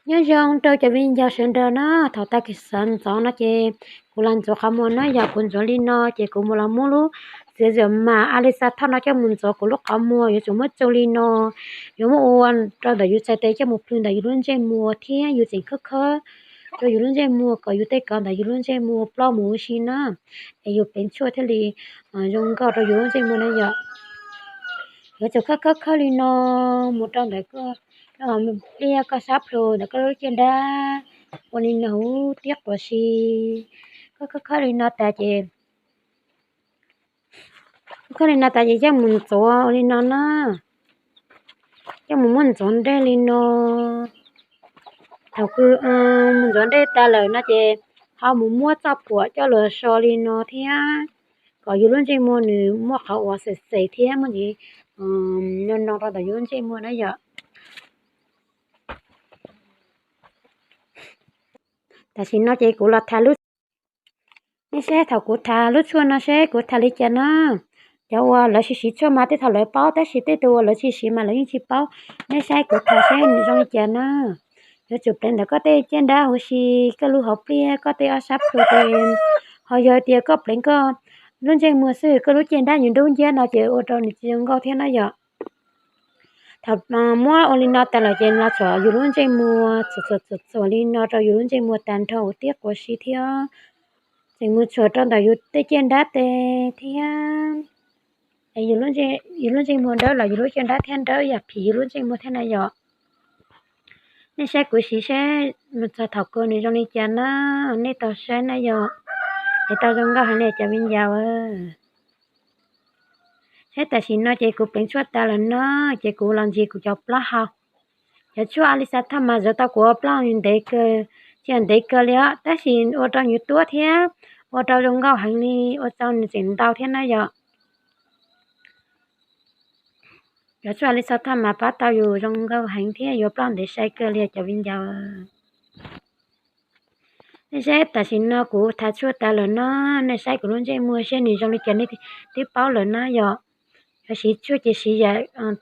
Nyob zoo rau cov viv ncaus sawv daws na, thaum tag kis sawv ntxov no ces kuv los ntxuav qhov muag na yom, kuv ntxuav li no ces kuv mus los muab lub txiv zam mas a li xa thoj no coj mus ntxuav kuv lub qhov muag, yuav tsum muab tsau li no, yuav muab ua rau ntawm yus txhais tes coj mus plhws ntawm yus lub ntsej muag thiab yus tseem khawb khawb rau yus lub ntsej muag kom yus tej kov ntawm yus lub ntsej muag ploj mus huv si na, es yus pleev tshuaj thiaj li zoo nkauj rau yus lub ntsej muag na yom. Yuav tsum khawb khawb khawb li no mus rau ntawm koj pliaj koj sab plhu ntawm koj lub caj dab ua li no huv tib quav si. Khawb khawb khawb li no tas ces, khawb li no tas ces coj mus ntxuav ua li no na, coj mus muab ntxuav nreg li no. Thaum kws mus ntxuav nreg tas lawm no ces ho mus muab txoj phuam coj los so li no thiab, kom yus lub ntsej muag nws muaj qhov uas xem xem thiab muaj ntsis no no rau ntawm yus lub ntsej muag na yom. Tam sim no ces kuv los tha lub, nej saib thaum kuv tha lub tshuaj no seb kuv tha li cas na. Cov uas lawv siv siv tshuaj mas tej thaum lawv paub tab sis tej tus uas lawv tsis siv mas lawv yeej tsis paub. Nej saib kuv tha seb nws zoo li cas na. Yuav tsum pleev ntawm koj tej caj dab huv si, koj lub hauv pliaj, koj tej ob sab plhu tes. Ho yog tias koj pleev koj lub ntsej muag xwb koj lub caj dab nws dub nciab no ces ua rau nws tsis zoo nkauj thiab na yom. Thaum muab ua li no tas lawm ces los txuam yus lub ntsej muag, txuam txuam txuam li no rau yus lub ntsej muag tas nrho huv tib quav si thiab. Tseem mus txuam rau ntawm yus tej caj dab tes thiab. Yus lub ntsej muag dawb los yus lub caj dab thiaj dawb yam phim yus lub ntsej muag thiab na yom. Nej saib kuv siv seb mus txog thaum kawg nws zoo li cas na, nej tau saib na yom. Es tau zoo nkauj heev li cov viv ncaus. Saib tam sim no ces kuv pleev tshuaj tas lawm no, ces kuv los ntsis kuv cov plaub hau. Cov tshuaj a li xa thoj mas zawv tau kuv ua plaub hau ntev kawg, tsis yog ntev kawg li os, tab sis ua rau nws tuab thiab ua rau zoo nkauj heev li, ua rau nws tseem ntau thiab na yom. Cov tshuaj a li xa thoj mas pab tau yus zoo nkauj heev thiab yuav plaub ntev sai kawg li cov viv ncaus. Nej saib tam sim no kuv tha tshuaj tas lawm no, nej saib kuv lub ntsej muag seb nws zoo li cas nej twb paub lawm na yom. Yog siv tshuaj ces siv yam